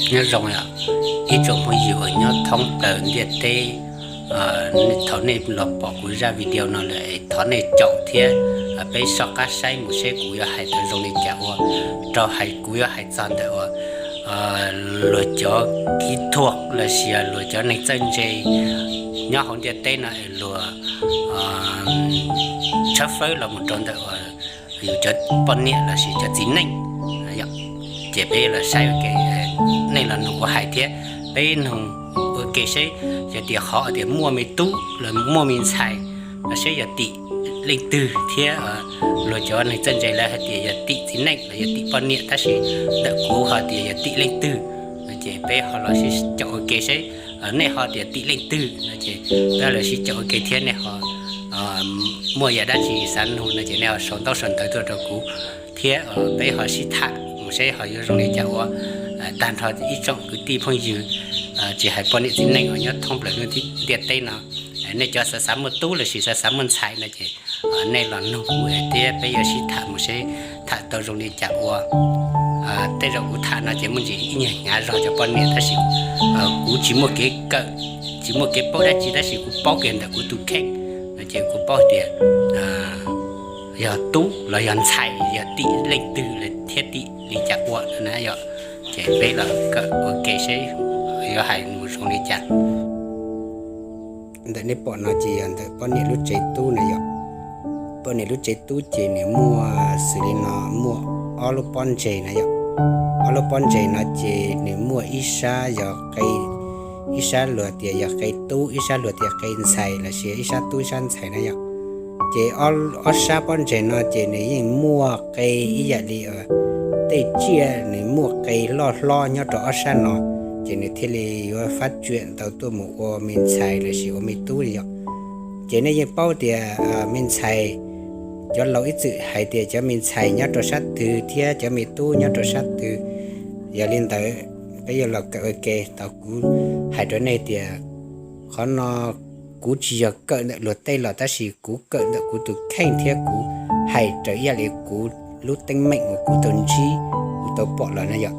Nyob zoo os, ib tsoom phooj ywg uas nyob thoob plaws ntiaj teb, thaum nej los pom kuv zaj video no lawm es thov nej caum thiab peb soj qab saib mus seb kuv yuav hais tau zoo li cas ua rau hais kuv yuav hais txog ntawm uas luag cov kỹ thuật lossis luag cov neeg txawj ntse nyob hauv ntiaj teb no es luag tshawb fawb los mus rau ntawm uas yus cov poj niam lossis cov txiv neej. Ces peb los saib ua ke, nej los nug kuv hais thiab peb nug ua ke seb yog tias qhov tias muaj me tub los muaj me ntxhais los seb yog tim leej twg thiab luag cov neeg txawj ntse lawv hais tias yog tim txiv neej los yog tim poj niam tab sis ntawm kuv ho tias yog tim leej twg. Ces peb ho los sib caum ua ke seb nej ho tias tim leej twg no ces peb los sib caum ua ke thiab nej ho muaj yam dab tsi xav nug no ces nej ho sau ntaub sau ntawv tuaj rau kuv thiab peb ho sib tham mus seb ho yuav zoo li cas ua. Tag nrho ib tsoom kwv tij phooj ywg tsis hais poj niam txiv neej uas nyob thoob plaws lub ntiaj teb no, nej cov xav xav muaj tub lossis xav xav muaj ntxhais no ces nej los nug kuv thiab peb yuav sib tham mus seb tham tau zoo li cas ua. Tej zaum kuv tham no ces muaj ntsis ib nyuag hnyav zog cov poj niam tab sis kuv tsis muaj kev kawm, tsis muaj kev paub dab tsi tab sis kuv paub kiag ntawm kuv tus kheej no ces kuv paub tias yog tub los yog ntxhais yog tim leej twg thiab tim li cas ua na yom. Ces peb los kawm ua ke seb yuav hais mus zoo li cas. Ntawm nej pom no ces yog ntawm poj niam lub tsev tub na yom. Poj niam lub tsev tub ces nws muaj xws li no, muaj ob lub pob ntseg na yom. Ob lub pob ntseg no ces nws muaj ib sab yog qe, ib sab luag tias yog qe tub, ib sab luag tias qe ntxhais lossis ib sab tub ib sab ntxhais na yom. Ces ob sab pob ntseg no ces nws yeej muaj qe ib yam li tej tsiaj nws muaj qe loj hlob nyob rau ob sab no, ces nws thiaj li yuav phát triển tau tuaj mus ua me ntxhais lossis ua me tub li yom. Ces nej yeej paub tias me ntxhais, cov laus ib txwm hais tias cov me ntxhais nyob rau sab twg thiab cov me tub nyob rau sab twg. Yog li ntawd peb yuav los kawm ua ke tau kuv hais rau nej tias qhov no kuv tsis yog kawm ntawm luag tej los tab sis kuv kawm ntawm kuv tus kheej thiab kuv hais raws ib yam li kuv lub teeb meem uas kuv tau ntsib, kuv tau pom los na yom.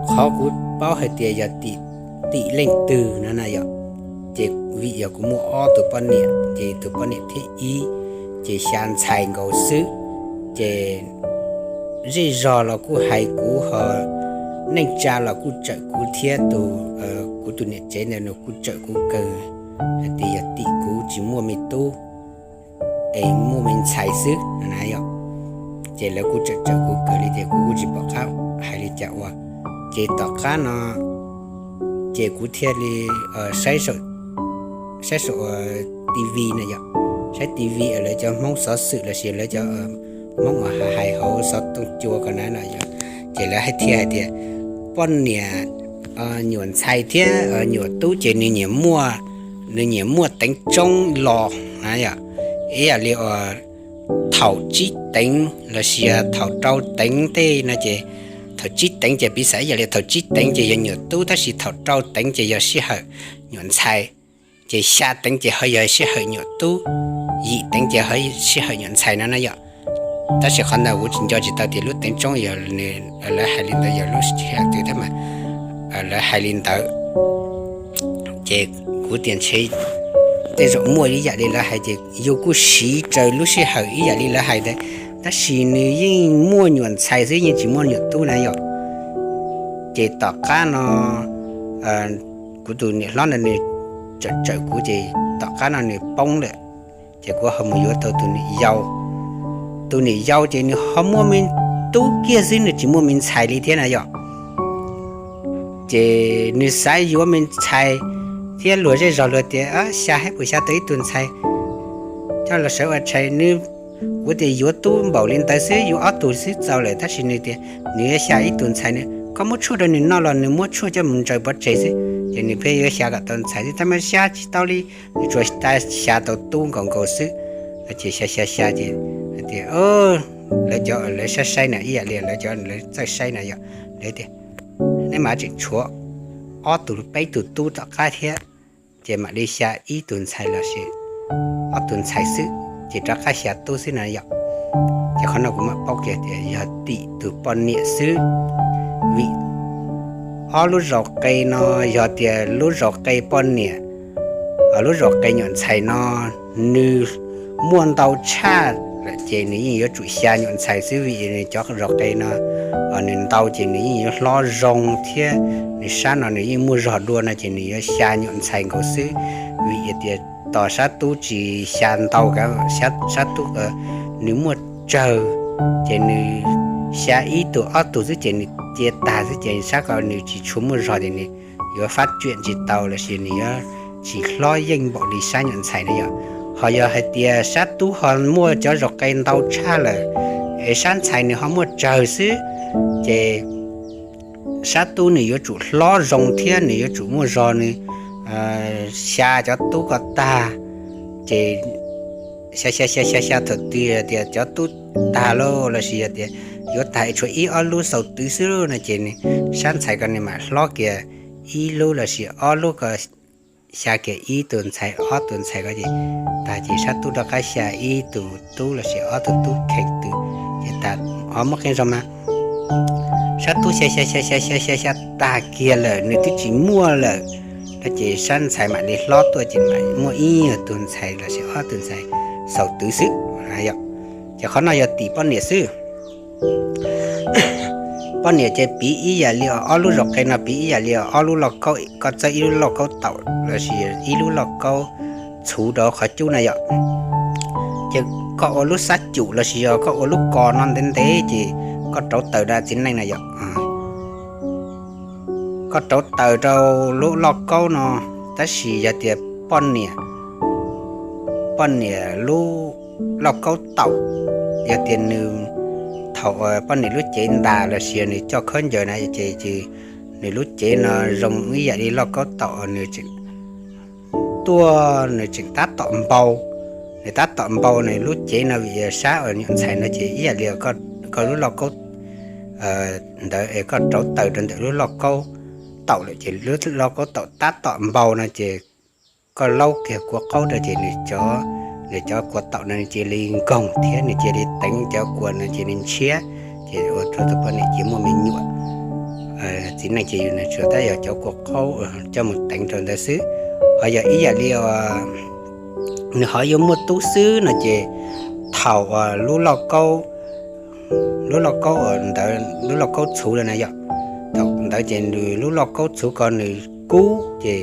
Qhov kuv paub hais tias yog tim, tim leej twg no na yom, ces vim yog kuv muaj ob tug poj niam ces tus poj niam thib ib ces xya ntxhais nkaus xwb. Ces zej zog los kuj hais kuv ho neej tsa los kuj tsawm kuv thiab tus, kuv tus niam tsev ntawd nws kuj tsawm kuv kawg hais tias yog tim kuv tsis muaj me tub es muaj me ntxhais xwb na yom. Ces lawv kuj tsawm tsawm kuv kawg li ces kuv kuj tsis pom qab hais li cas ua. Ces tom qab no ces kuv thiaj li saib saum TV na yom, saib TV lawv cov Hmoob xov xwm lossis lawv cov Hmoob uas hais hauv xov tooj cua ko na no yom, ces lawv hais thiaj hais tias poj niam nyuam ntxhais thiab nyuam tub ces nws nyiam muaj, nws nyiam muaj teev tsoob los na yom. Ib yam li thaum tsib teev lossis thaum rau teev tej no ces, thaum tsib teev ces piv xam ib yam li thaum tsib teev ces yog nyuam tub tab sis thaum rau teev ces yog sij hawm nyuam ntxhais, ces xya teev ces ho yog sij hawm nyuam tub, yim teev ces ho sij hawm nyuam ntxhais no na yom. Tab sis qhov ntawd kuv tsis nco tsis tau tias lub teev tsoob yog, lawv hais li ntawd yog lub sij hawm twg thiab mas lawv hais li ntawd. Ces kuv tias ntshe tej zaum muaj ib yam li lawv hais ces yus kuj siv raws lub sij hawm ib yam li lawv hais ntawd, tab sis nws yeej muaj nyuam ntxhais xwb yeej tsis muaj nyuam tub na yom. Ces tom qab no kuv tus niam hlob ntawd nws tsawm tsawm kuv ces tom qab no nws poob lawm, ces kuv ho mus yuav tau tus niam yau. Tus niam yau ces nws ho muaj me tub kiag xwb nws tsis muaj me ntxhais li thiab na yom. Ces nws xav yuav me ntxhais thiab luag zej zog luag tias xya hab puas xya tau ib tug ntxhais coj los sawv ua tshais. Nws, kuv tias yuav tub npaum li ntawd xwb yuav ob tug xwb txaus lawm tab sis nws tias nws yuav xya ib tug ntxhais. Nws, koj muab tshuaj rau nws noj los nws muab tshuaj coj mus ntsaws pov tseg xwb, ces nws pheej yuav xya kom tau ntxhais xwb tab mas xya tsis tau li, nws tsuas xya tau tub nkaus nkaus xwb. Ces xya xya xya ces tias lawv cov lawv saib saib na ib yam li lawv cov lawv txawj saib na yom, lawv tias neb mas tseem tshuav ob tug peb tug tub tom qab thiab, ces mam li xya ib tug ntxhais los sis ob tug ntxhais xwb, ces rov qab xya tub xwb na yom. Ces qhov no kuv mam paub kiag tias yog tim tus poj niam xwb, vim ob lub zos qe no, yog tias lub zos qe poj niam, lub zos qe nyuam ntxhais no nws muaj ntau tshaj lawm ces nws yeej yuav tsum xya nyuam ntxhais xwb, vim nws cov zos qe no nws ntau ces nws yeej yuav hlob zoo thiab nws sab no nws yeej muaj zog dua no ces nws yuav xya nyuam ntxhais nkaus xwb. Vim tias tos sab tub tsis xya ntau, sab tub nws muaj tsawg ces nws xya ib tug ob tug xwb ces nws cia tag xwb ces sab ko nws tsis tshua muaj zog ces nws yuav fab tsiam tsis tau lossis nws yuav tsis hlob yeej npaum li sab nyuam ntxhais na yom. Ho yog hais tias sab tub ho muaj cov zos qe ntau tshaj lawm es sab ntxhais nws ho muaj tsawg xwb ces sab tub nws yuav tsum hlob zoo thiab nws yuav tsum muaj zog, nws xya cov tub ko tag ces xya xya xya xya xya thaum twg tias cov tub tag lauj lossis yog tias yuav tag es tshuav ib ob lub xaus twv xwb no ces sab ntxhais ko nws mam hlob kiag ib lub lossis ob lub ko, xya kiag ib tug ntxhais ob tug ntxhais ko ces tag ces sab tub rov qab xya ib tug tub lossis ob tug tub kheev twg ces tag. Ho muaj qee zog mas sab tub xya xya xya xya xya xya xya tag kiag lawm nws twb tsis muaj lawm no ces sab ntxhais mam li hlob tuaj ces mam muaj ib tug ntxhais lossis ob tug ntxhais xaus twv xwb. Ces qhov no yog tim poj niam xwb. Poj niam ces piv ib yam li ob lub zos qe no piv ib yam li ob lub lauj kaub, koj txawb ib lub lauj kaub taum lossis ib lub lauj kaub txhuv rau qhov cub na yom. Ces koj ua lub xab cum lossis yog koj ua lub kos no ntev ntev ces koj rauv taws rau txiv neej na yom. Koj rauv taws rau lub lauj kaub no, tab sis yog tias poj niam, poj niam lub lauj kaub taum, yog tias nws thaum poj niam lub cev ntas lossis yog nws coj khaub ncaws na ces nws lub cev no zoo ib yam li lauj kaub taum, nws tseem tuaj nws tseem tab tom npau, nws tab tom npau nws lub cev no vim sab uas nyuam ntxhais no ces ib yam li koj lub lauj kaub ntawd es koj rauv taws rau ntawm lub lauj kaub taum lawm ces lub lauj kaub taum tab tom npau no ces koj laub kiag kua qaub rau ces nws cov, nws cov kua taum no nws cia li nkoog thiab nws cia li teev cov kua no cia li ntshiab, ces ua rau tus poj niam cia muaj me nyuam. Txiv neej ces yus nws tsuas tab yog cov kua qaub coj mus teev rau ntawd xwb. Ho yog ib yam li nws ho yuav muaj tub xwb no ces thaum lub lauj kaub, lub lauj kaub ntawd lub lauj kaub txhuv na yom, thaum ntawd ces nws lub lauj kaub txhuv ko nws kub ces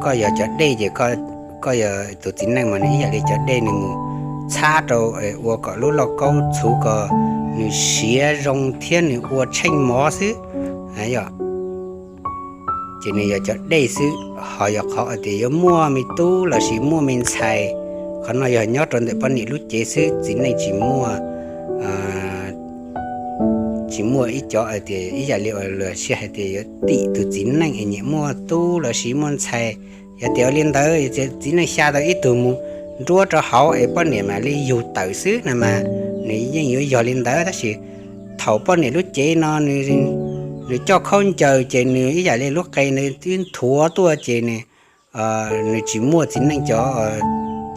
koj yog cov dej ces koj yog tus txiv neej mas nws ib yam li cov dej nws mus txhab rau ua kom lub lauj kaub txhuv ko nws siav zoo thiab nws ua tsheej mov xwb yom. Ces nws yog cov dej xwb. Ho yog qhov tias yuav muaj me tub lossis muaj me ntxhais, qhov no yog nyob rau ntawm poj niam lub cev xwb, txiv neej tsis muaj, tsis muaj ib cov tias ib yam li uas lawv sij hais tias yuav tim tus txiv neej es nyiam muaj tub lossis muaj ntxhais. Yog tias ua li ntawd txiv neej xya tau ib tug mus nruab rau hauv es poj niam mam li yug tawm xwb na mas nws yeej yuav yog li ntawd tab sis thaum poj niam lub cev no nws coj khaub ncaws ces nws ib yam li lub qe nws twb nthuav tuaj ces nws tsis muaj txiv neej cov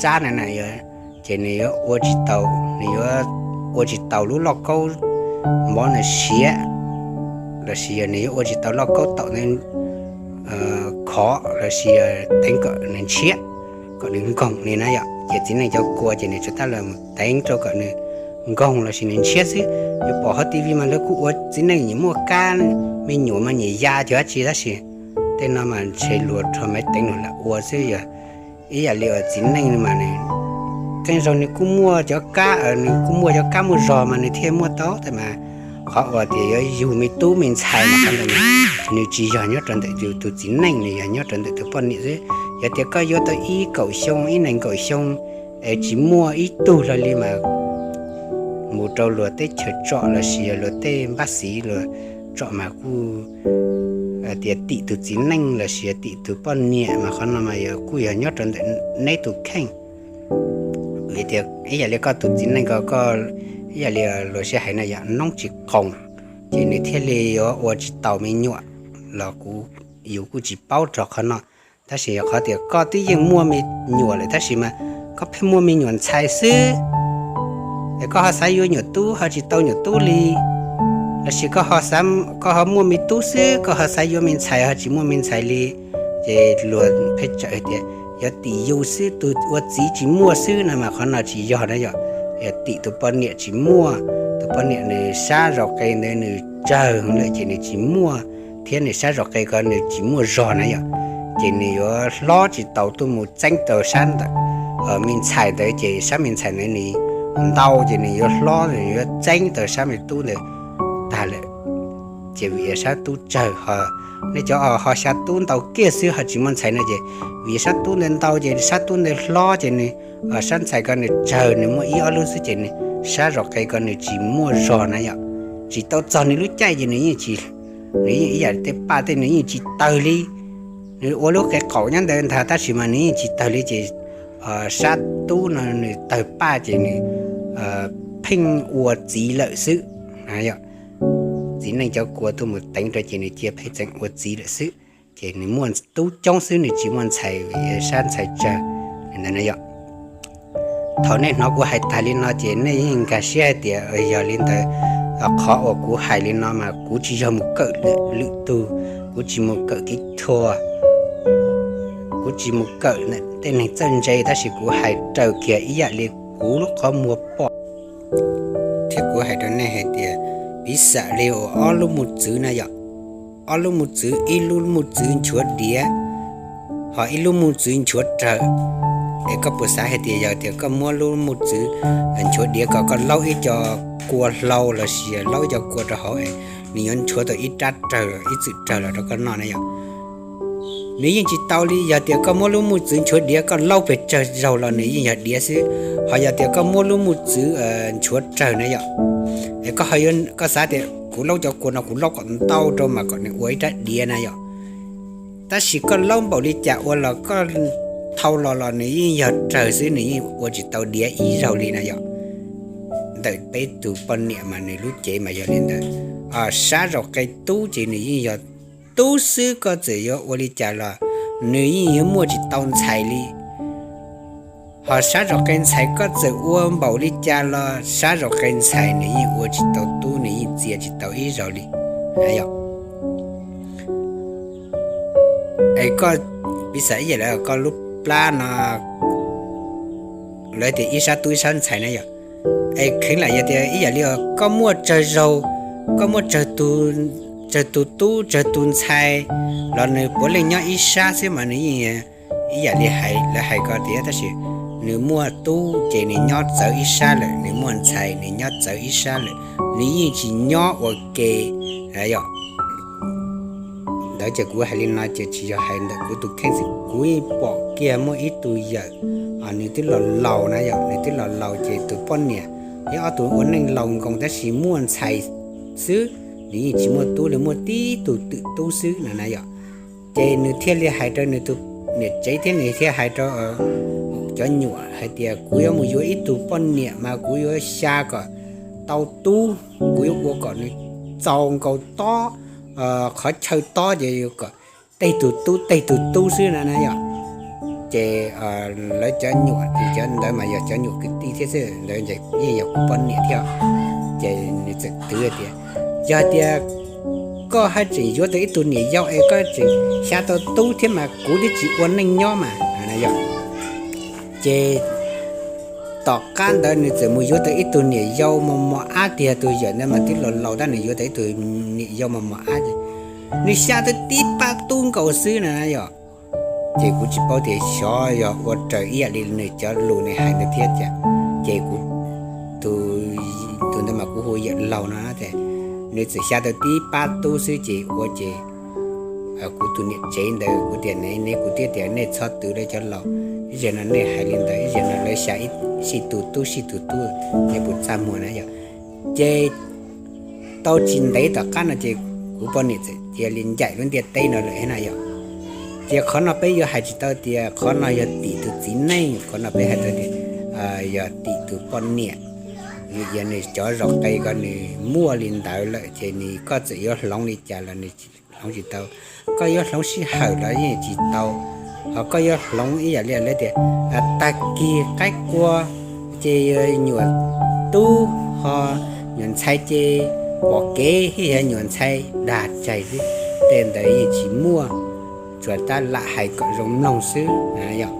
tsab na na, ces nws yuav ua tsis tau, nws yuav ua tsis tau lub lauj kaub mov nws siav lossis yog nws yuav ua tsis tau lauj kaub taum khov lossis teev kom nws ntshiab, kom nws nkoog li na yom. Ces txiv neej cov kua ces nws tsuas tab los mus teev rau kom nws nkoog lossis nws ntshiab xwb. Yuav pom hauv T V mas lawv kuj ua txiv neej nyiam muaj kab, me nyuam mas nyiam ya cov dab tsi tab sis tej no mas ntshe luag rho maiv teev los lam ua xwb. Yog ib yam li uas txiv neej mas nws tej zaug nws kuj muaj cov kab, nws kuj muaj cov kab muaj zog mas nws thiaj muaj tau tab mas qhov uas tias yuav yug me tub me ntxhais mas qhov ntawd nws tsis yog nyob rau ntawm yus tus txiv neej, nws yog nyob rau ntawm tus poj niam xwb. Yog tias koj yuav tau ib kaum xyoo ib nees nkaum xyoo es tsis muaj ib tug hlo li mas mus rau luag teb chaws tsom lossis yog luag tej npab xiv luag tsom mas kuj tias tim tus txiv neej lossis yog tim tus poj niam mas qhov no mas yog kuj yog nyob rau ntawm neb tus kheej. Vim tias ib yam li koj tus txiv neej ko koj ib yam li luag sib hais no yog noob tsis qoos, ces nws thiaj li yuav ua tsis taus me nyuam los kuv, yus kuj tsis paub rau qhov no. Tab sis yog qhov tias koj twb yeej muaj me nyuam lawm tab sis mas koj pheej muaj me nyuam ntxhais xwb, es koj ho xav yuav nyuam tub ho tsis tau nyuam tub li, Tab sis koj ho muaj me tub xwb, koj ho xav yuav me ntxhais ho tsis muaj me ntxhais li. Ces luag pheej tsawm tias yuav tim yus xwb, tus ua txiv tsis muaj xwb no mas qhov no tsis yog na yom. Yog tim tus poj niam tsis muaj, tus poj niam nws sab zos qe ntawd nws tsawg lawm ces nws tsis muaj, thiab nws sab zos qe ko nws tsis muaj zog na yom. Ces nws yuav hlob tsis tau tuaj mus txeeb tau sab ntawm me ntxhais ntawd, ces sab me ntxhais ntawd nws ntau ces nws yuav hlob, nws yuav txeeb tau sab me tub ntawd tag lawm. Ces vim sab tub tsawg, nej cov ho xya tub ntau kiag xwb ho tsis muaj ntxhais no ces vim sab tub ntawd ntau ces sab tub ntawd hlob ces nws, sab ntxhais ko nws tsawg, nws muaj ib ob lub xwb ces nws sab zos qe ko nws tsis muaj zog na yom. Tsis tau txog nws lub caij ces nws yeej, nws yeej ib yam tej paj tej nws yeej tsis tawg li. Nws ua lub qe qaum nyob ntawd ntag tab sis mas nws yeej tsis tawg li ces sab tub no nws tawg paj ces nws pheej ua txiv lawm xwb. Txiv neej cov kua tuaj mus teev rau ces nws cia pheej txeev ua txiv lawm xwb. Ces nws muaj tub coob xwb, nws tsis muaj ntxhais, sab ntxhais tsawg ntawd na yom. Thaum nej hnov kuv hais tag li no ces nej yeej nkag siab hais tias yog li ntawd, qhov uas kuv hais li no mas kuv tsis yog mus kawm lwm tus, kuv tsis mus kawm kev thuam, kuv tsis mus kawm tej neeg txawj ntse, tab sis kuv hais raws kiag ib yam li kuv lub qhov muag pom. Thiab kuv hais rau nej hais tias, piv xam li uas ob lub mos txwv na yom, ob lub mos txwv, ib lub mos txwv nchuav diav, ho ib lub mos txwv nchuav rawg. Es koj puas xav hais tias yog tias koj muab lub mos txwv nchuav diav kom koj laub ib co kua hlau los sis laub ib co kua rau hauv es nws yuav nchuav tau ib rab rawg, ib txwm rawg los rau koj noj na yom? Nws yeej tsis tau li. Yog tias koj muab lub mos txwv nchuav diav koj laub pes tsawg zaug los nws yeej yog diav xwb. Ho yog tias koj muab lub mos txwv nchuav rawg na yom, es koj xav tias kuv laub cov kua no kuv laub kom ntau rau mas kom nws ua ib rab diav na yom. Tab sis koj laub npaum li cas ua los koj thau los los nws yeej yog rawg xwb, nws yeej ua tsis tau diav ib zaug li na yom. Ntawm peb tus poj niam mas nws lub cev mas yog li ntawd. Sab zos qe tub ces nws yeej yog tub xwb, koj txawm yuav ua li cas los nws yeej yuav muaj tsis tau ntxhais li. Ho sab zos qe ntxhais koj txawm ua npaum li cas los sab zos qe ntxhais nws yeej ua tsis tau tub, nws yeej txia tsis tau ib zaug li. Yog es koj piv xam ib yam li koj lub plab no, lawv tias ib sab tub ib sab ntxhais na yom. Es kheev lam yog tias ib yam li koj muaj tsawg zaug, koj muaj tsawg tus tub tsawg tus ntxhais los nws puav leej nyob ib sab xwb mas nws yeej ib yam li lawv hais ko tias, tab sis nws muaj tub ces nws nyob txawv ib sab lawm, nws muaj ntxhais nws nyob txawv ib sab lawm, nws yeej tsis nyob ua ke. Yog ntawd ces kuv hais li no ces tsis yog hais ntawm kuv tus kheej xwb, kuv yeej pom kiag muaj ib tug yawm, nws twb los laus na yom, nws twb los laus ces tus poj niam thiab ob tug ua neej laus nkoos tab sis muaj ntxhais xwb, nws yeej tsis muaj tub li, muaj tib tug twm tub xwb no na yom. Ces nws thiaj li hais rau nws tus niam tsev thiab nws thiaj hais rau cov nyuam hais tias kuv yuav mus yuav ib tug poj niam mas kuv yuav xya kom tau tub, kuv yuav ua kom nws txaus nkaus tob, qhov chaw tob ces kom tej tug tub tej tug tub xwb na na yom. Ces lawv cov nyuam ces cov ntawd mas yog cov nyuam kwv tij thiab xwb, ntawd yeej yog kuv poj niam thiab. Ces nws txawm twv tias, yog tias koj haj tseem yuav tau ib tug niam yau es koj tseem xya tau tub thiab mas kuv twb tsis ua neej nyob mas. Ces tom qab ntawd nws txawm mus yuav tau ib tug niam yau mos mos ab tiag, tus yawm ntawd mas twb los laus tab nws yuav tau ib tug niam yau mos mos ab ces nws xya tau tib pab tub nkaus xwb na yom. Ces kuv tsis paub tias xyov yog ua raws ib yam li nws cov lus nws hais ntawd thiab cas, ces kuv, tus ntawd mas kuv hu yawm laus no, nws txawm xya tau tib pab tub xwb ces ua ces kuv tus niam tsev ntawd kuv tias ne ne kuv thiaj tias nej txhob twv lawv cov laus, ib zaug no nej hais li ntawd ib zaug no lawv xya sij tus tub sij tus tub, nej puas txaj muag na yom. Ces tau tsis ntev tom qab no ces kuv poj niam txawm cia li ncaim lub ntiaj teb no lawm na yom. Ces qhov no peb yuav hais tsis tau tias qhov no yog tim tus txiv neej, qhov no peb hais tau tias yog tim tus poj niam. Yog nws cov zos qe ko nws muaj li ntawd lawm ces nws, koj txawm yuav hloov li cas los nws hloov tsis tau. Koj yuav hloov sij hawm los yeej tsis tau. Ho koj yuav hloov ib yam li lawv tias tag kis qaib qua ces nyuam tub ho nyuam ntxhais ces pom kev thiab yog nyuam ntxhais dag tsaig xwb, tej ntawd yeej tsis muaj, tsuas tab lam hais kom zoo mloog xwb yom.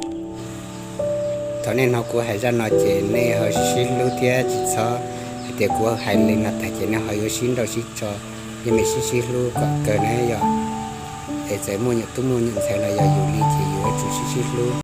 Thaum nej hnov kuv hais zaj no ces nej ho sib sib hlub thiab tsis txhob hais tias kuv hais li no tag ces nej ho yuav sib nrauj sib tso, yeej meem sib sib hlub kom kawg na yom. Es txawm muaj nyuam tub muaj nyuam ntxhais los yog yus li ces yus yuav tsum sib sib hlub.